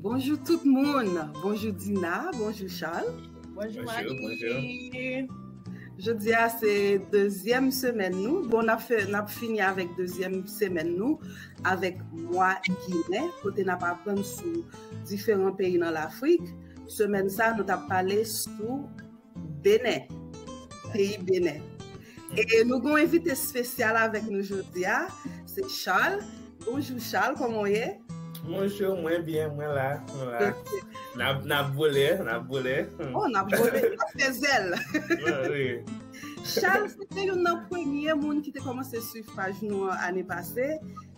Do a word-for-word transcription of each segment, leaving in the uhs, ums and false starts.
Bonjou tout moun. Bonjou Dina, bonjou Charles. Bonjou Marie. Jodi a se dezyèm semèn nou. Bon, n ap fè, n ap fini avèk dezyèm semèn nou avèk mwa ginen, kote n ap aprann sou diferan peyi nan Lafrik. Semèn sa, nou t ap pale sou Benen, peyi Benen. E nou gen yon envite espesyal avèk nou jodi a, se Charles. Bonjou Charles, kòman w ye? Bonjou, mwen byen, mwen la, mwen la. N ap, n ap vole, n ap vole. Oh, n ap vole, n ap fè zèl. Wi. Charles, se te youn nan premye moun ki te kòmanse swiv paj nou an ane pase.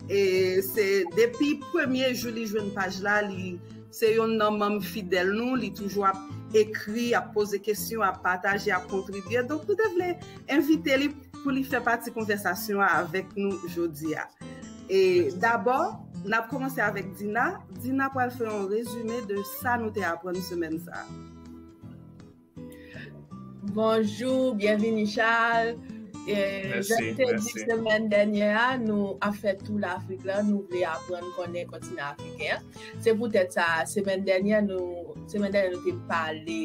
E se depi premye jou li jwenn paj la, li se youn nan manm fidèl nou, li toujou ap ekri, ap poze kesyon, ap pataje, ap kontribye. Donk, nou te vle envite li pou li fè pati konvèsasyon an avèk nou jodi a. E dabò, n ap kòmanse avèk Dina. Dina pral fè yon rezime de sa nou te aprann semèn sa a. Bonjou, byenvini Charles. E, jan m te di semèn dènyè a, nou ap fè tou Lafrik la, nou vle aprann konnen kontinan afriken an. Se poutèt sa, semèn dènyè nou, semèn dènyè nou te pale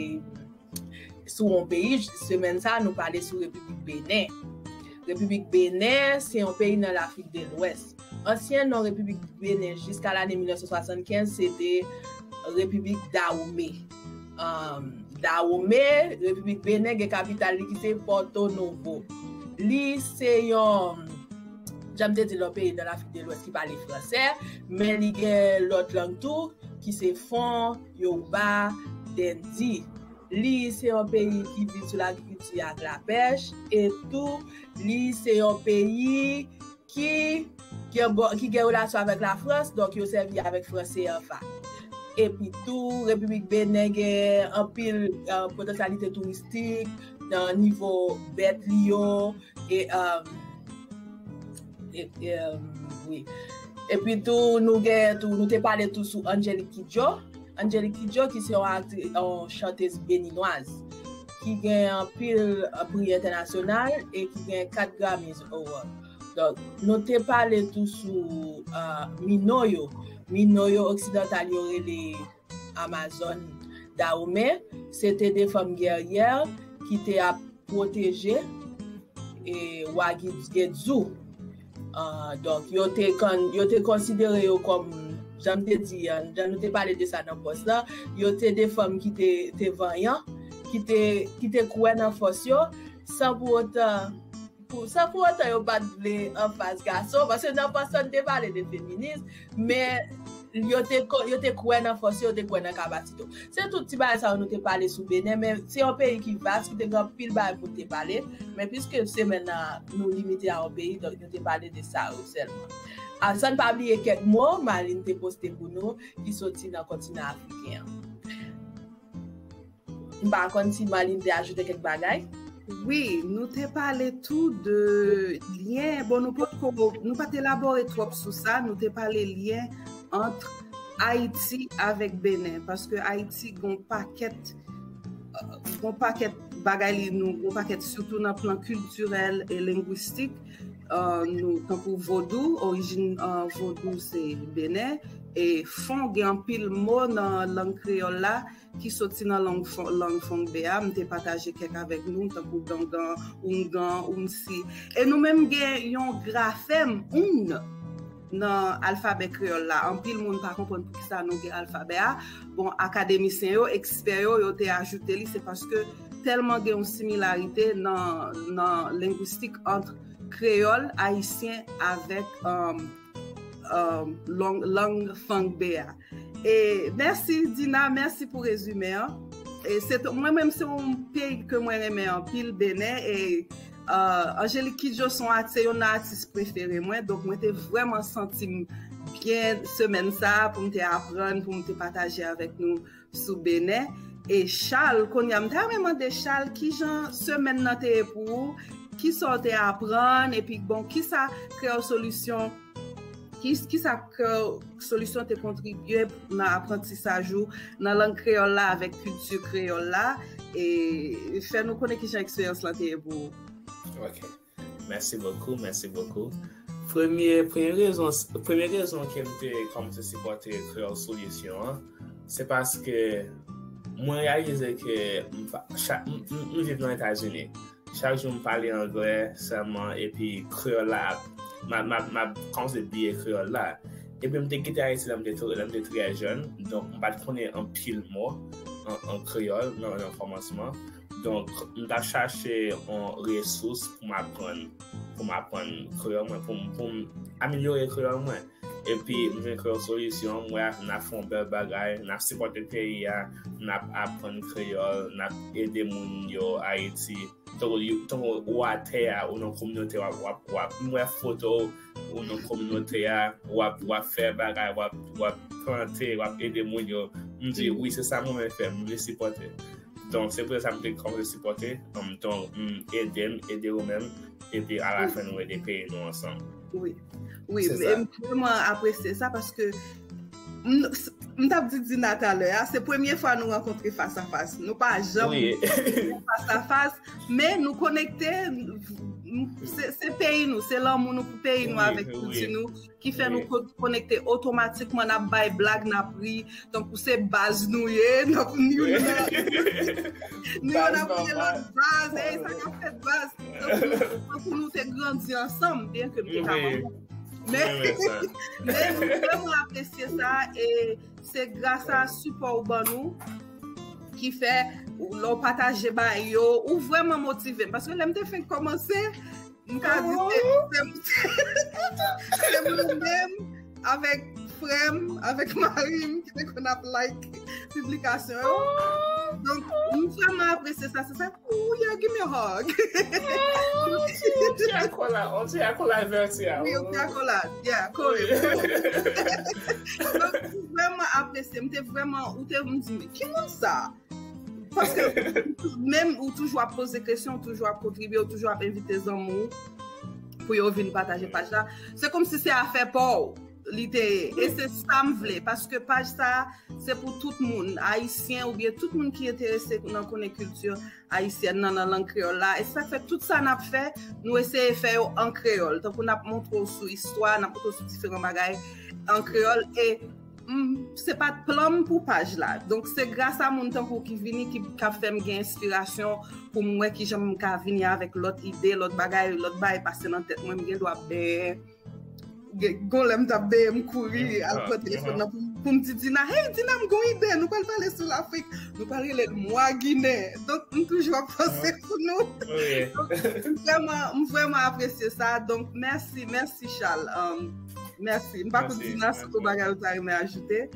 sou yon peyi, semèn sa nou pale sou Repiblik Benen. Repiblik Benen se yon peyi nan Lafrik de Lwès. Ansyen non Repiblik Benen jiska lane mil nèf san swasannkenz se te Repiblik Dawome. Um, Dawome, Repiblik Benen gen kapital li ki se Porto Novo. Li se yon, jan m te di l, yon peyi nan Lafrik de Lwès ki pale fransè, men li gen lòt lang tou, ki se Fon, Yoruba, Dendi. Li se yon peyi ki viv sou lagrikilti ak lapèch, e tou, li se yon peyi ki gen, bon, ki gen relasyon avèk Lafrans, donk yo sèvi avèk franse anfa. Epi tou, Repiblik Benen gen anpil uh, potansyalite touristik nan nivo bèt li yo, e, um, e, e, um, wi. Epi tou, nou gen tou, nou te pale tou sou Angelique Kidjo. Angelique Kidjo, ki se yon aktri, yon chantez beninwaz, ki gen anpil uh, pri entènasyonal e ki gen kat Grammys Award. Donk, nou te pale tou sou uh, Mino yo. Mino yo oksidantal yo rele Amazon Dahomey. Se te de fanm gèryè ki te ap pwoteje e wa Gedzou. Uh, donk, yo te, kon, yo te konsidere yo kòm, jan m te di, jan nou te pale de sa nan pòs la, yo te de fanm ki te, te vanyan, ki te, ki te kwè nan fòs yo, san pou otan pou, san pou otan yo pa t vle anfas gason, paske nan pòs la n te pale de feminis, men yo te, yo te kwè nan fòs yo, yo te kwè nan kapasite yo. Se tout ti bagay sa yo nou te pale sou Benen, men se yon peyi ki vas, ki te gen anpil bagay pou n te pale, men piske semèn nan nou limite a yon peyi, donk nou te pale de sa yo sèlman. A, san n pa bliye kèk mo Malin te poste pou nou, ki soti nan kontinan afriken an. M pa konn si Malin te ajoute kèk bagay. Wi, nou te pale tou de lyen. Bon, nou potko, nou pa t elabore twòp sou sa, nou te pale lyen ant Ayiti avèk Benen, paske Ayiti gon pakèt, gon pakèt bagay li nou, gon pakèt sitou nan plan kiltirèl e lengwistik, uh, nou, tankou vodou, orijin uh, vodou se Benen, e fon gen anpil mo nan lang kreyòl la, ki soti nan lang, lang Fongbe a, m te pataje kèk avèk nou, tankou gangan, oungan, ounsi. E nou menm gen yon grafèm oun nan alfabè kreyòl la. Anpil moun pa konprann poukisa nou gen alfabè a. Bon, akademisyen yo, ekspè yo, yo te ajoute li, se paske tèlman gen yon similarite nan, nan lengwistik ant kreyòl ayisyen avèk um, um, lang Fangbe a. E mèsi Dina, mèsi pou rezime an. E se mwen menm se yon peyi ke mwen renmen anpil, Benen, e uh, Angelique Kidjo se yon atis, se youn nan atis prefere mwen, donk mwen te vrèman santi m byen semèn sa a pou m te aprann, pou m te pataje avèk nou sou Benen. E Charles, kounye a m ta renmen mande Charles kijan semèn nan te ye pou ou, kisa w te aprann, epi bon, kisa Kreyòl Solisyon Ki, kisa k solisyon te kontribye nan aprantisaj ou nan lang kreyòl la avèk kilti kreyòl la? E fè nou konnen kijan eksperyans lan te ye pou ou. Ok. Mèsi bokou, mèsi bokou. Premye, premye rezon, premye rezon ke m te kòmanse sipòte Kreyòl Solisyon an, Se paske mwen reyalize ke m pa- chak- m m- m viv nan Etazini. Chak jou m pale anglè sèlman, epi kreyòl la ap- m ap- m ap- m ap kòmanse bliye kreyòl la. Epi m te kite Ayiti lè m te tou- lè m te trè jèn, donk m pa t konnen anpil mo an an kreyòl nan nan kòmansman. Donk m t ap chache yon resous pou m aprann pou m aprann kreyòl mwen, pou m pou m amelyore kreyòl mwen. Epi m jwenn Kreyòl Solisyon, m wè n ap fè yon bèl bagay, n ap sipòte peyi a, n ap aprann kreyòl, n ap ede moun yo Ayiti. Tankou yo- tankou ou atè a, ou nan kominote w ap w ap w ap m wè foto ou nan kominote a, w ap w ap fè bagay, w ap w ap plante, w ap ede moun yo. M di wi, se sa mwen vle fè, m vle sipòte. Donk se pou sa m te kòmanse sipòte. Donk m ede m ede ou menm, epi alafen nou ede peyi nou ansanm. Wi, wi, m vrèman apresye sa paske m t ap di Dina talè a, se premye fwa nou rankontre fas a fas. Nou pa janm fas a fas, men nou konekte. Se peyi nou, se lanmou nou pou peyi nou avèk kilti nou ki fè nou konekte otomatikman, n ap bay blag, n ap ri, tankou se baz nou ye, n ap nou yo n ap rele lòt baz, ey, sa k ap fèt baz. Tankou nou te grandi ansanm, byen ke nou te ka manman. Men, men nou vrèman apresye sa, e se gras a sipò ou ban nou ki fè lè w pataje bay yo, ou vrèman motive m. Paske lè m te fenk kòmanse, m ka di se se mwen menm avèk frè m, avèk mari m ki te konn ap like piblikasyon yo. Donk, m vrèman apresye sa. Se sa, oh yeah, give me a hug. On ti akolad, on ti akolad vèti a. Wi, on ti akolad, yeah, kore. Donk, m vrèman apresye, m te vrèman, ou te m di, men ki moun sa? Paske menm ou toujou ap poze kesyon, ou toujou ap kontribye, ou toujou ap envite zanmi w pou yo vin pataje paj la. Se kòmsi se afè pa w li te ye. E se sa m vle, paske paj sa se pou tout moun, ayisyen oubyen tout moun ki enterese nan konnen kilti ayisyèn nan, nan lang kreyòl la. E se sa k fè tout sa n ap fè, nou eseye fè yo an kreyòl. Tankou n ap montre w sou istwa, n ap montre w sou diferan bagay an kreyòl. E m, se pa t plan m pou paj la. Donk, se gras a moun tankou w ki vini, ki k ap fè m gen enspirasyon pou m wè kijan m ka vini avèk lòt ide, lòt bagay, lòt bagay pase nan tèt mwen, m gen dwa benyen. Gen- Gon lè m t ap benyen, m kouri al pran telefòn nan pou m- pou m di Dina, hey Dina, m gon ide, nou pral pale sou Lafrik, nou pral rele l Mwa Ginen. Donk, m toujou ap panse pou nou. Donk, m vrèman, m vrèman apresye sa. Donk, mèsi, mèsi Charles. Um, mèsi. M pa konn Dina si gon bagay ou ta renmen ajoute.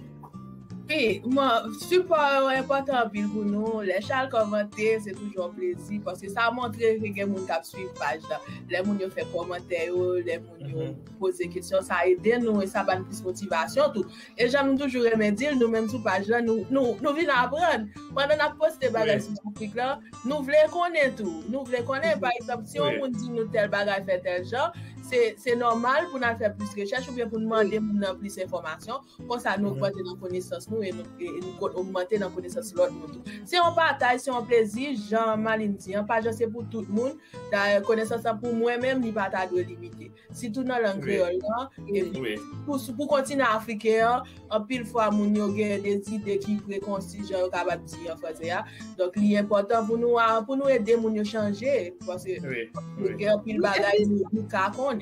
Wi, mwen, sipò yo enpòtan anpil pou nou. Lè Charles kòmante, se toujou yon plezi, paske sa montre ke gen moun k ap swiv paj la. Lè moun yo fè kòmantè yo, lè moun yo poze kesyon, sa ede nou e sa ban plis motivasyon tou. E jan nou toujou renmen di l, nou menm sou paj la, nou, nou, nou vin aprann. Pandan n ap poste bagay sou Lafrik la, nou vle konnen tou. Nou vle konnen, pa egzanp, si yon moun di nou tèl bagay fè tèl jan, se, se nòmal pou n al fè plis rechèch oubyen pou n mande moun nan plis enfòmasyon. Konsa, nou ogmante nan konesans nou e nou, e, e nou ko- ogmante nan konesans lòt moun tou. Se yon pataj, se yon plezi, jan Malin di an, paj la se pou tout moun. Dayè, konesans lan pou mwen menm, li pa ta dwe limite. Sitou nan lang kreyòl lan, epi pou, pou kontinan afriken an, anpil fwa moun yo gen de zide ki prekonsi, jan yo kapab di an franse a. Donk, li enpòtan pou nou, a, pou nou ede moun yo chanje, paske gen anpil bagay nou, nou ka konnen.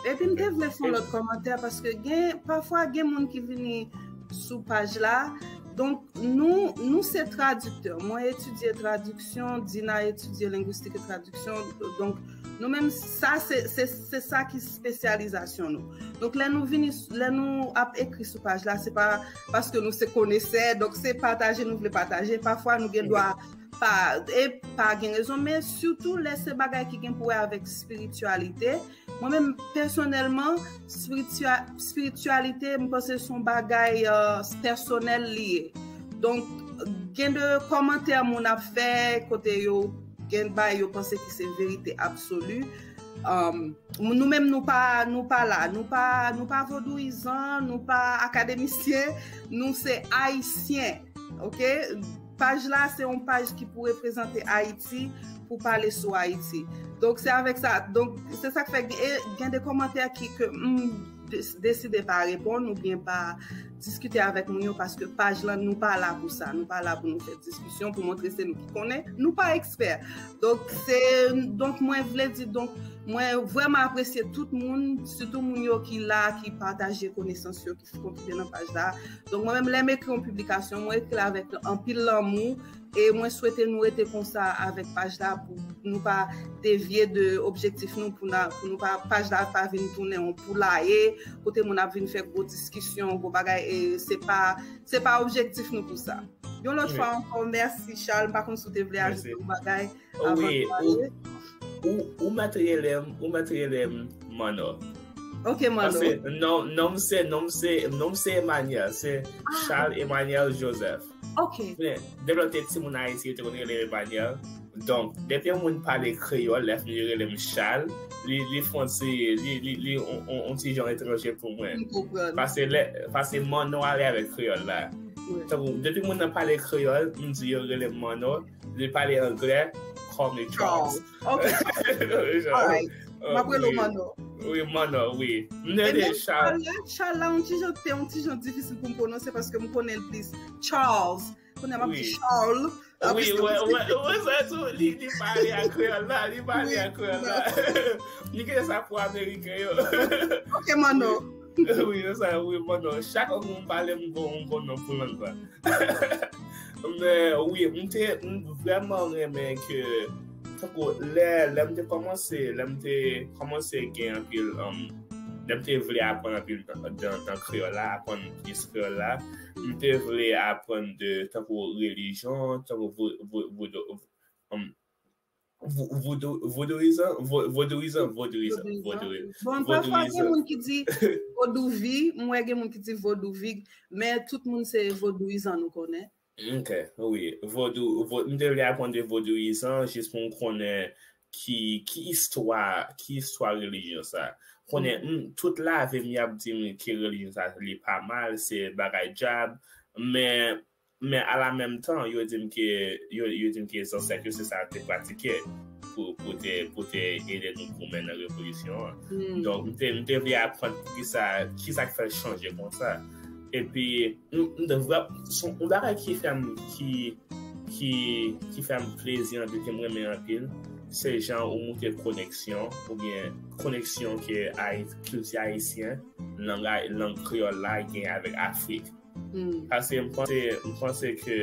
Epi m te vle fè yon lòt kòmantè, paske gen, pafwa gen moun ki vini sou paj la. Donk, nou, nou se tradiktè. Mwen etidye tradiksyon, Dina etidye lengwistik e tradiksyon. Donk, nou menm, sa se, se, se sa ki espesyalizasyon nou. Donk, lè nou vini, lè nou ap ekri sou paj la, se pa paske nou se konesè, donk se pataje nou vle pataje. Pafwa, nou gen dwa pa, e pa gen rezon, men sitou lè se bagay ki gen pou wè avèk espirityalite. Mwen menm, pèsonèlman, espirityalite, m panse se yon bagay pèsonèl li ye. Donk, gen de kòmantè moun ap fè, kote yo gen bay yo panse ki se verite absoli. Nou menm, nou pa, nou pa la, nou pa, nou pa vodouyizan, nou pa akademisyen, nou se ayisyen, oke? Paj la, se yon paj ki pou reprezante Ayiti, pou pale sou Ayiti. Donk, se avèk sa, donk, se sa k fè gen, gen de kòmantè ki, ke m deside pa reponn oubyen pa diskite avèk moun yo, paske paj lan, nou pa la pou sa. Nou pa la pou nou fè diskisyon, pou montre se nou ki konnen. Nou pa ekspè. Donk, se, donk, mwen vle di, donk, mwen vrèman apresye tout moun, sitou moun yo ki la, ki pataje konesans yo, ki kontribye nan paj la. Donk, mwen menm, lè m ekri yon piblikasyon, mwen ekri l avèk anpil lanmou, e mwen swete nou rete konsa avèk paj la pou nou pa devye de objektif nou, pou, na, pou nou pa, paj la pa vin tounen yon poulaye, kote moun ap vin fè gwo diskisyon, gwo bagay, e se pa, se pa objektif nou pou sa. Yon lòt fwa ankò, mèsi Charles, m pa konn si w te vle ajoute yon bagay avan nou ale. Ou, ou mèt rele m, ou mèt rele m Manno. Ok, Manno. Paske non, non m se, non m se, non m se Emmanuel, se Charles Emmanuel Joseph. Ok. Men, depi lè m te timoun Ayiti, yo te konn rele m Emmanuel. Donk, depi yon moun pale kreyòl, lè fini yo rele m Charles, li, li fè yon ti, li, li, li, on, on, on ti jan etranje pou mwen. M konprann. Paske lè, paske Manno ale avèk kreyòl la. Tankou, depi moun nan pale kreyòl, m di yo rele m Manno, li pale anglè, call me Charles. Ok. Alright. M ap rele w Manno. Wi, Manno, wi. M rele Charles. Charles la, yon ti jan, te yon ti jan difisil pou m pwononse paske m konnen l plis Charles. Kounye a m ap di Charles. Wi, wè, wè, wè, sa tou, li, li pale a kreyòl la, li pale a kreyòl la. Li gen sa pou Ameriken yo. Ok, Manno. Wi, se sa, wi, Manno. Chak moun pale m bon, m bon non pou lang la. Men, wi, m te, m vrèman renmen ke, tankou, lè, lè m te kòmanse, lè m te kòmanse gen anpil, um, lè m te vle aprann anpil nan, nan, nan kreyòl la, aprann plis kreyòl la, m te vle aprann de, tankou, relijyon, tankou, vo, vo, vo, um, vodouyizan, vodouyizan, vodouyizan, vodouyizan. Bon, pafwa gen moun ki di vodouvi, m wè gen moun ki di vodouvi, men tout moun se vodouyizan nou konnen. Ok, wi. Vodou, vo, m te vle aprann de vodouyizan jis pou m konnen ki, ki istwa, ki istwa relijyon sa. Konnen, m, tout lavi m y ap di m ke relijyon sa li pa mal, se bagay dyab, men Men a la menm tan, yo di m ke, yo, yo di m ke zansèt yo se sa yo te pratike pou, pou te, pou te ede nou goumen nan revolisyon an. Donk, m te, m te vle aprann poukisa, kisa k fè l chanje konsa. Epi, m, m te vre, se yon bagay ki fè m, ki, ki, ki fè m plezi anpil, ke m renmen anpil, se jan ou montre koneksyon, oubyen koneksyon ke kilti ayisyen, lang, lang kreyòl la gen avèk Afrik. Paske m panse, m panse ke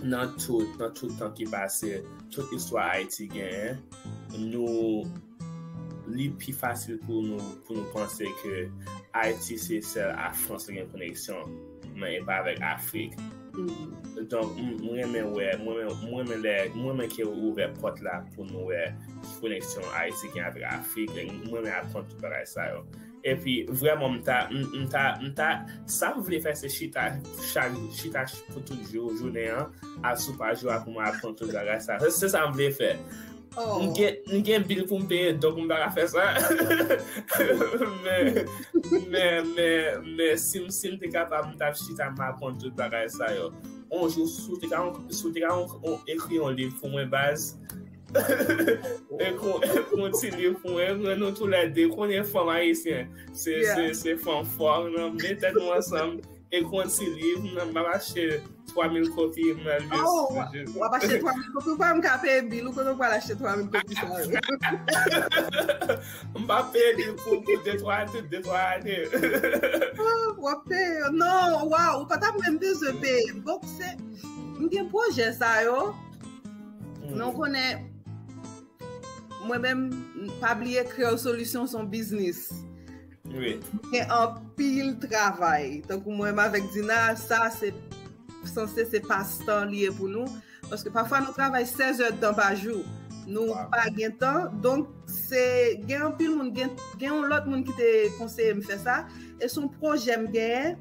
nan tout, nan tout tan ki pase, tout istwa Ayiti genyen, nou, li pi fasil pou nou, pou nou panse ke Ayiti se sèl a Frans li gen koneksyon, men e pa avèk Afrik. Donk, m, m renmen wè, m renmen, m renmen lè, m renmen ke ou ouvè pòt la pou nou wè ki koneksyon Ayiti gen avèk Afrik, e m renmen aprann tout bagay sa yo. Epi, vrèman, m ta, m, m ta, m ta, sa m vle fè, se chita, chak, chita ch- pou tout jou, jounen an, al sou paj yo a pou mwen aprann tout bagay sa. Se, se sa m vle fè. M gen, m gen bil pou m peye, donk m pa ka fè sa. Men, men, men, men, si m, si m te kapab, m t ap chita, m aprann tout bagay sa yo. On jou, si w te ka, si w te ka ekri yon liv pou mwen, baz, Ekri, ekri yon ti liv pou mwen, mwen, nou toulède konnen fanm ayisyen. Se, se, se fanm fò, nan men tèt nou ansanm. Ekri yon ti liv, m ap achte twa mil kopi, m al jis. Oh, w ap achte twa mil kopi, ou pa menm ka peye bil, ou kote w pral achte twa mil kopi sa yo? M pa peye bil pou, pou de twa, tout de twa ane. W ap peye, non, waw, ou pa t ap menm bezwen peye. Donk, se, m gen pwojè sa yo. Men w konnen, mwen menm, pa bliye Kreyòl Solisyon se yon biznis. Wi. Gen anpil travay. Tankou mwen menm avèk Dina, sa se sanse se pastan li ye pou nou. Paske pafwa nou travay sèz èdtan pa jou. Nou pa gen tan. Donk, se gen anpil moun, gen, gen yon lòt moun ki te konseye m fè sa. E se yon pwojè m genyen,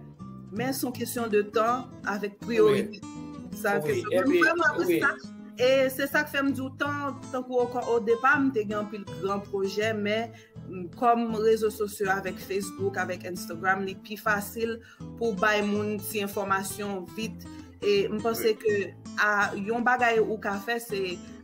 men se yon kesyon de tan avèk priyorite. Sa ke nou vrèman wè sa. E se sa k fè m di w tan, tankou o depa, m te gen anpil gran pwojè, men kòm rezo sosyo avèk Facebook, avèk Instagram, li pi fasil pou bay moun ti enfòmasyon vit. E m panse ke a, yon bagay ou ka fè, se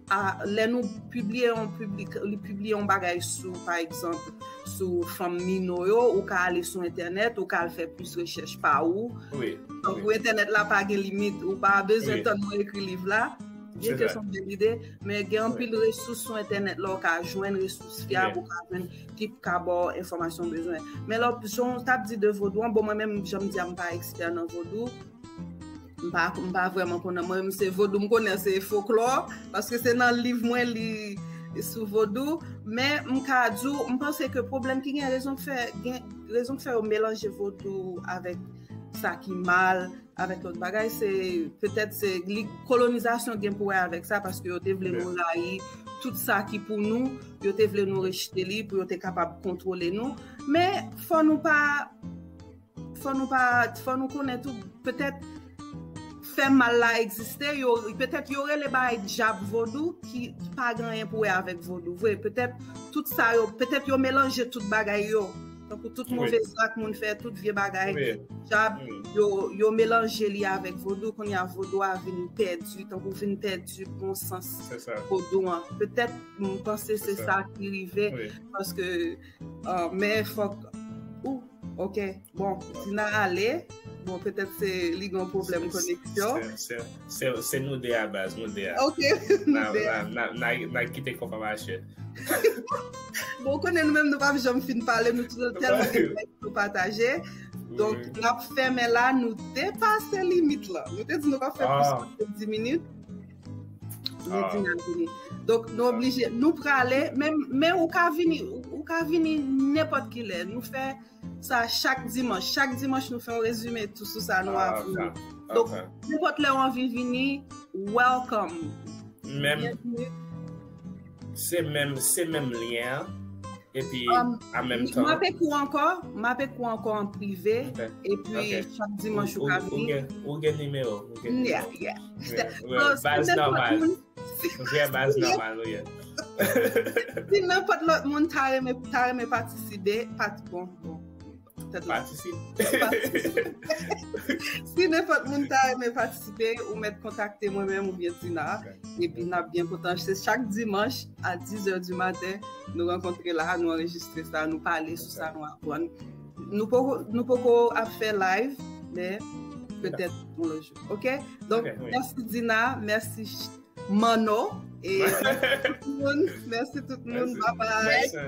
a, lè nou pibliye yon piblik, li pibliye yon bagay sou, pa egzanp, sou fanm minò yo, ou ka ale sou entènèt, ou ka al fè plis rechèch pa ou. Donk, pou entènèt la pa gen limit, ou pa bezwen tann mwen ekri liv la, byen ke se yon bèl ide, men gen anpil resous sou entènèt la, ou ka jwenn resous fyab, ou ka jwenn ki ka ba w enfòmasyon w bezwen. Men lè w, jan w t ap di de vodou an, bon, mwen menm, jan m di a, m pa ekspè nan vodou, m pa, m pa vrèman konnen. Mwen menm, se vodou m konnen, se foklò, paske se nan liv mwen li sou vodou. Men m ka di w, m panse ke pwoblèm ki gen rezon k fè, gen rezon k fè yo melanje vodou avèk sa ki mal, avèk lòt bagay, se petèt se li, kolonizasyon gen pou wè avèk sa, paske yo te vle nou rayi tout sa ki pou nou, yo te vle nou rejte li pou yo te kapab kontwole nou. Men fò nou pa, fò nou pa, fò nou konnen tou, petèt fè mal la egziste, yo, petèt yo rele bagay djab vodou ki pa gen anyen pou wè avèk vodou. Vre, petèt tout sa yo, petèt yo melanje tout bagay yo. Tankou tout move zak moun fè, tout vye bagay, djab, yo, yo melanje li avèk vodou, kounye a vodou a vin pèdi, tankou vin pèdi bon sans vodou an. Petèt, m panse se sa ki rive, paske, euh, men fòk, ou, ok, bon, Dina ale, bon, petèt se li gen pwoblèm koneksyon. Se, se, se, se nou de a baz, nou de a. Ok, nou de a. N a, n a, n a, n a kite kòb a mache. Bon, ou konnen nou menm, nou p ap janm fin pale, nou tou tèlman gen bagay pou pataje. Donk, n ap fèmen la, nou depase limit la. Nou te di nou p ap fè plis pase dis minit. Men Dina vini. Donk, nou oblije, nou prale, men, men ou ka vini, ou ka vini nenpòt ki lè. Nou fè sa chak dimanch. Chak dimanch, nou fè yon rezime tou sou sa nou aprann. Donk, nenpòt lè w anvi vini, welcome. Menm, se menm, se menm lyen an. Epi, an menm tan. M ap ekri w ankò, m ap ekri w ankò an prive. Epi, chak dimanch ou ka vini. Ou gen nimewo, ou gen nimewo. Yeah, yeah. Baz nòmal. Vrè baz nòmal ou ye. Si nenpòt lòt moun ta renmen, ta renmen patisipe, pat, bon, bon. Patisipe. Si nenpòt moun ta renmen patisipe, ou mèt kontakte mwen menm oubyen Dina. Epi n ap byen kontan. Se chak dimanch a dis è di maten, nou rankontre la, nou anrejistre sa, nou pale sou sa nou aprann. Nou poko, nou poko ap fè live, men petèt yon lòt jou. Ok? Donk, mèsi Dina, mèsi Manno. E mèsi tout moun. Mèsi tout moun. Bye bye.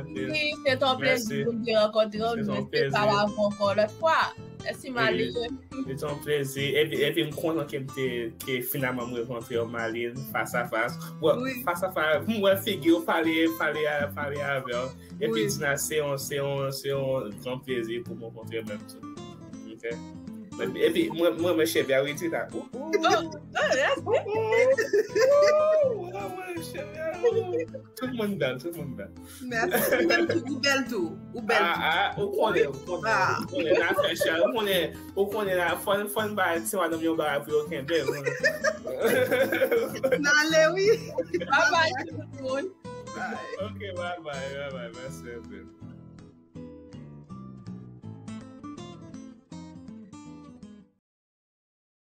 Mèsi, se te yon plezi pou m te rankontre w. Nou espere pale avè w ankò lòt fwa. Mèsi, Malie. Se te yon plezi. Epi, epi m kontan ke m te, ke finalman m rankontre w, Malie, fas a fas. Bon, fas a fas, m wè figi w, pale, pale, pale avè w. Epi Dina, se yon, se yon, se yon gran plezi pou m rankontre w menm tou. Ok. Epi, mwen, mwen, mwen cheve a wi, Dina. Ou, ou. Ou, ou, ou, cheve a, ou. Tout moun bèl, tout moun bèl. Mèsi. Ou bèl tou, ou bèl tou, ou bèl tou. Ah, ah, ou konnen, ou konnen, ou konnen, n a fè chè, ou konnen, ou konnen, la, fò n, fò n ba ti madanm yon bagay pou yo kenbe, ou konnen. N ale, wi. Bye bye, tout moun. Bye. Ok, bye bye, bye bye, mèsi anpil.